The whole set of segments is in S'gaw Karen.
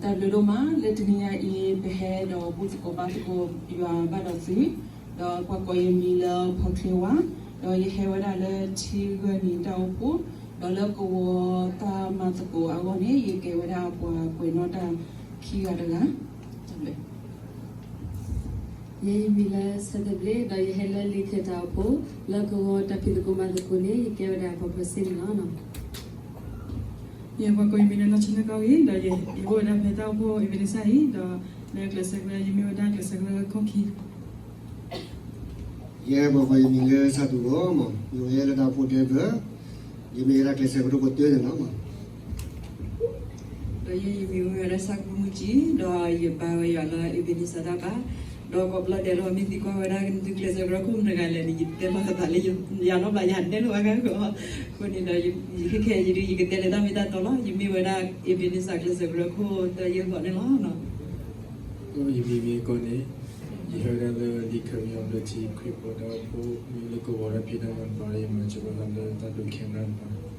တၢ်ဘျုးဒိၣ်မး လၢတနံၤညါအံၤ ပဟဲဒီးဘူၣ်သကိးဘါသကိးယွၤဘၣ်ဒီးသု, ဒီးပှၤကိးယမံၤလၢဖီချ့ဝါ, ဒီးယဟဲဝဲဒၣ်လၢထံဂၢၢ်နံၤတၢ်အိၣ်ဖှိၣ်, ဒီးလၢကဝီၤတၢ်မၤသကိးအဂီၢ်န့ၣ် ယကဲဝဲဒၣ်ပှၤကွဲးနီၣ်တၢ်ခံဂၤတဂၤ. တၢ်ဘျုး ယဲယမံၤလၢဆၢထၢၣ်ဘျ့း ဒီးယဟဲလၢလံာ်ခၢၣ်တၢ်အိၣ်ဖှိၣ်, လၢကဝီၤတၢ်ဖံးသကိးမၤသကိးန့ၣ် ယကဲဝဲဒၣ်ပှၤဖၢစ့န့ၣ်လီၤ. ယဲပှၤကိးယမံၤလၢနီၢ်ဆၢနၢကီၢ်ဂ့ၤ, ဒီးယအိၣ်ဝဲဒၣ်ဖဲတၢ်အိၣ်ဖှိၣ် Ebenezer အံၤ, ဒီးလၢကျဲးစၢးကရၢ ယမ့ၢ်ဝဲဒၣ်ကျဲးစၢးကရၢခီၣ်ခံ ယဲပှၤကိးယမံၤလၢဆၣ်သူးဂီၤမး, ယအိၣ်ဝဲလၢတၢ်အိၣ်ဖှိၣ်ဒဲဘၢ, ယမ့ၢ်ဝဲဒၣ်ကျဲးစၢးကရၢခိၣ်တၢန့ၣ်လီၤ. ဒီးယဲယမံၤဝဲဒၣ်ဆၣ်ကူမုၢ်ကံ, ဒီးယပၢ်ဝဲယွၤလၢ Ebenezer တၢ်ဘါ, ဒီးကိးဘျီဒဲးလီၤ မ့ၢ်သံကွၢ်ဝဲဒၣ်နသုကျဲးစၢးကရၢခိၣ်မတၤတဂၤလဲၣ်န့ၣ် ယတဲလီၤအသးလၢယၤနီတဘျီ ယဟးနဲၣ်လိာ်အါဂၤဂီၢ်, အဃိန့ၣ်ဒီး ယခဲခဲအံၤဒုး ယကတဲလၢတၢ်မ့ၢ်တၢ်တီလီၤ. ယမ့ၢ်ဝဲဒၣ် Ebenezer ကျဲးစၢးကရၢခိၣ်တၢယဲၢ်ဂီၤန့ၣ်လီၤ. ယမံၤမ့ၢ်ကီန့ၣ်, ယဟဲဝဲဒၣ်လၢလံာ်ခၢၣ်ပယီၤဘျၢထံခရံာ်ဖိတၢ်အိၣ်ဖှိၣ်, မ့ၢ်လၢကဝီၤတၢ်ဖံးတၢ်မၤတဖၣ် ယမၤစၢၤဝဲဒၣ်လၢတၢ်ဒိးခဲနၢ်တဖၣ်.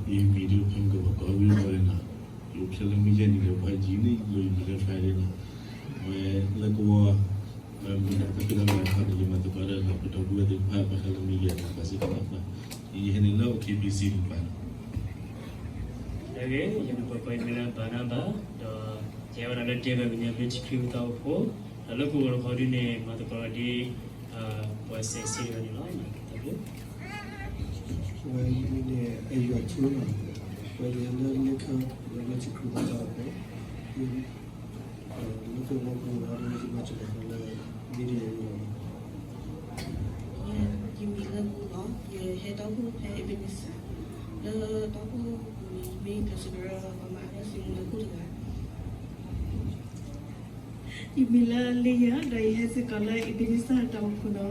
ယမံၤဒုးဖဲမုၢ်ကဘီကီၢ်ဂ့ၢ်ဝဲနီၤ, ယအိၣ်ဖျဲၣ်လၢမုၢ်ယဲၢ်နံၤလၢပှၤယံၤန့ၣ် ယလိၣ်ယမံၤလၢ Friday နီၤ, ဝဲလၢကဝီၤ မ့ၢ်တၢ်ဖံးတၢ်မၤတဖၣ်န့ၣ် ယမၤသကိးဒီးပဒီပုၢ်ဝဲၢ်သ့ၣ်တဖၣ် ဘၣ်ဃးလၢမုၢ်ယဲၢ်နံၤ ဘၣ်စ့ၢ်ကီးနီၤ, ယဟဲန့ၣ်လၢ K B C တကပၤနီၤ. တၢ်ဂ့ၢ် ယမံၤပှၤကိးယမံၤလၢ Barnaba, ဒီးယဟဲဝဲဒၣ်လၢဒဲဘၢၣ်ကညီဘျၢထံခရံာ်ဖိတၢ်အိၣ်ဖှိၣ်, ဒီးလၢကဝီၤတခီဒုးန့ၣ် မၤသကိးဒ် ပှၤစဲးစ့တဂၤန့ၣ်လီၤ. တၢ်ဘျုး ဝဲယမံၤန့ၣ် အဲၣ်ယွၤထူနီၤ, ဝဲယဟဲလၢလံာ်ခၢၣ်ပယီၤဘျၢထံခရံာ်ဖိတၢ်အိၣ်ဖှိၣ်, လၢကဝီၤပူၤဒီးယမၤစၢၤလၢ media အဂီၢ်လီၤ. ယမံၤလၢမူလီၤ, ယဟဲတၢ်အိၣ်ဖှိၣ်ဖဲ Ebenezer, လၢတၢ်အိၣ်ဖှိၣ်ပူၤန့ၣ် ယမ့ၢ်ကျဲးစၢးကရၢပှၤမၤအါထီၣ်စုမုၢ်ဒိၣ်ခိၣ်တဂၤ. ယမံၤလၢလ့ယၤ ဒီးယဟဲစ့ၢ်ကီးလၢ Ebenezer တၢ်အိၣ်ဖှိၣ်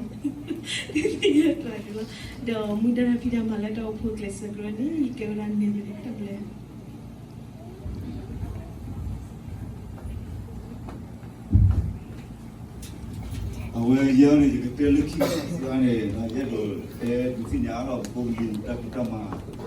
ဒီး လ့ယၤတဂၤန့ၣ်လီၤ. ဒီးမူဒါတၢ်ဖံးတၢ်မၤလၢတၢ်အိၣ်ဖှိၣ်ကျဲးစၢးကရၢန့ၣ် ယကဲဝဲဒၣ်နဲၣ်န့ၣ် တၢ်ဘျုး အဝဲယဲန့ၣ် ယကတဲလၢခံကတၢၢ်န့ၣ် ယအဲၣ်ဒိးတဲဒုးသ့ၣ်ညါအါထီၣ်ဖိလံၤတၢ်ဖံးတၢ်မၤ